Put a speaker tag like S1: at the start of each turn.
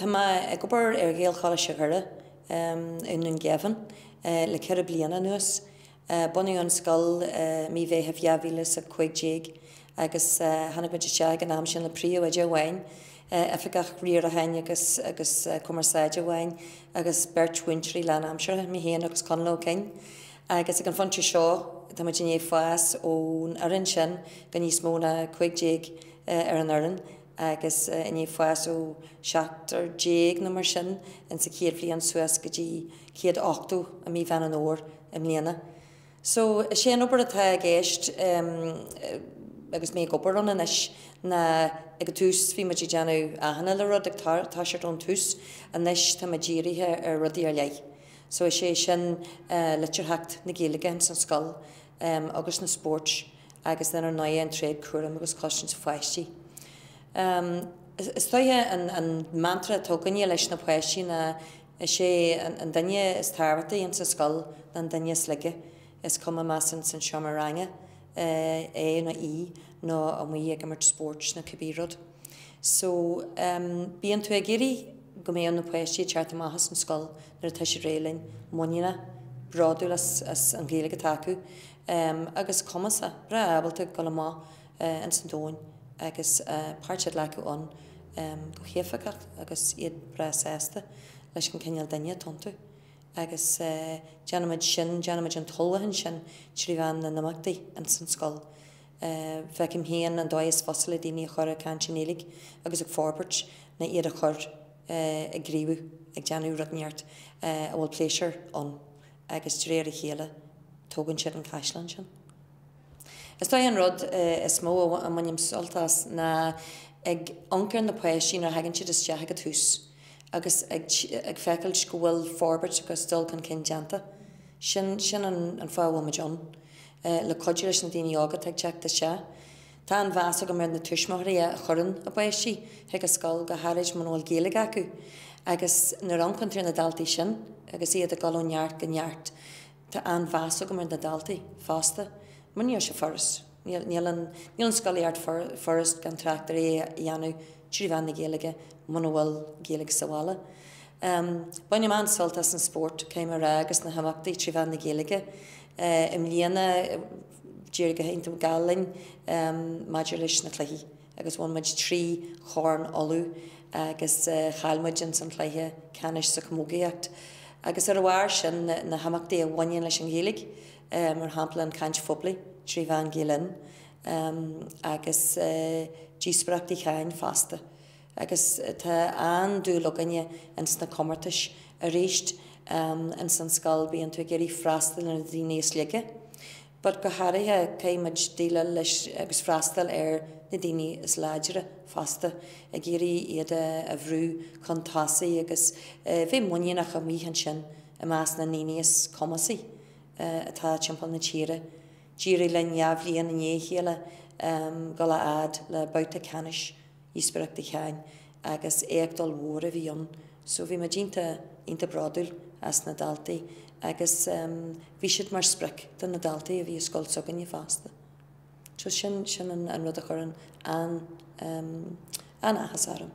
S1: Tá mé ag obair ar Ghaelcholáiste Dhoire i nDún Geimhin le 4 bliana anuas. Bunaíodh an scoil i mí Mheithimh 2015 agus tháinig muid isteach ag an am sin le príomhoide amháin, oifigeach riaracháin agus agus cumarsáide amháin agus beirt mhúinteoirí lánaimseartha, mé féin agus Conall Ó Coinn. Agus ag an phointe seo tá muid i ndiaidh fás ón fhoireann sin go níos mó ná 15 ar an fhoireann agus i ndiaidh fás ó 17 nó mar sin in sa chéad bhliain suas go dtí 180 i mí Mheán an Fhómhair i mbliana. So, is é an obair atá i gceist agus mé ag obair ann anois ná ag an tús bhí muid ag déanamh achan uile rud ag toiseacht ón tús, anois tá muid dírithe ar rudaí ar leith. So is é sin litearthacht na Gaeilge ins an scoil agus na spóirt agus then ar ndóigh an tréad cúraim agus cosaint pháistí. Is dóiche an mantra atá againne leis na páistí ná is é an duine is tábhachtaí ins an scoil ná an duine is laige, is cuma más ins an seomra ranga é nó í nó amuigh ag imirt spóirt nó cibé rud. So, bíonn tú ag iarraidh go mbeadh na páistí ag teacht amach as an scoil nuair atá siad réidh linn, muiníneach, bródúil as an Ghaeilge atá acu agus cumasach, breá ábalta dul amach ins an domhan agus páirt a ghlacadh ann go héifeachtach agus iad breá sásta leis an cineál duine atá iontu. Agus déanaimid sin, déanaimid an t-ullmhúchán sin trí mheán na n-imeachtaí ins an scoil. Feicim féin an dóigh is fusa le daoine a chur ag caint i nGaeilge agus ag forbairt ná iad a chur ag gníomhú, ag déanamh rud inteacht a bhfuil pléisiúr ann agus de réir a chéile tógann siad an caisleán sin. Is dóigh an rud is mó a mbainim sult as ná ag amharc ar na páistí nuair a thagann siad isteach ag an tús agus ag ag feiceáilt go bhfuil forbairt agus dul chun cinn déanta. Sin sin an fáth a bhfuil muid ann. Le cuidiú leis na daoine óga atá ag teacht isteach. Tá an-mheas agam ar na tuismitheoirí a chuireann a bpáistí chuig an scoil, go háirid muna bhfuil Gaeilge acu. Agus nuair a amharcann tú ar na daltaí sin agus iad ag dul ó neart go neart, tá an-mheas agam ar na daltaí fosta. Mar níl sé furast. Níl an níl an scolaíocht furast gan trácht ar é a dhéanamh trí mheán na Gaeilge muna bhfuil Gaeilge sa bhaile. Bainim an-sult as an spórt, caithfidh mé a rá, agus na himeachtaí trí mheán na Gaeilge. I mbliana, d'éirigh go hiontach geal linn maidir leis na cluichí agus bhain muid 3 chorn Uladh agus chaill muid ins an chluiche ceannais sa chamógaíocht. Agus ar a bharr sin, na himeachtaí a bhaineann leis an Ghaeilge, mar shampla an chaint phoiblí trí mheán Gael Linn agus díospóireacht Uí Chadhain fosta. Agus tá an-dúil againne ins na comórtais. Arís, ins an scoil bíonn tú ag iarraidh freastal ar na daoine is laige. But go háirithe caithfidh muid déileáil leis agus freastal ar na daoine is láidre fosta, ag iarraidh iad a bhrú chun tosaigh agus bheith muiníneach amuigh ansin i measc na ndaoine is cumasaí atá timpeall na tíre. D'éirigh linn 2 bhliain i ndiaidh a chéile dul a fhad le babhta ceannais Dhíospóireacht Uí Chadhain agus éacht ollmhór a bhí ann. So bhí muid iontach, iontach bródúil as na daltaí agus bhí siad mar sprioc do na daltaí a bhí i scoil s'againne fosta. So sin, sin an rud a chuireann an, an-áthas orm.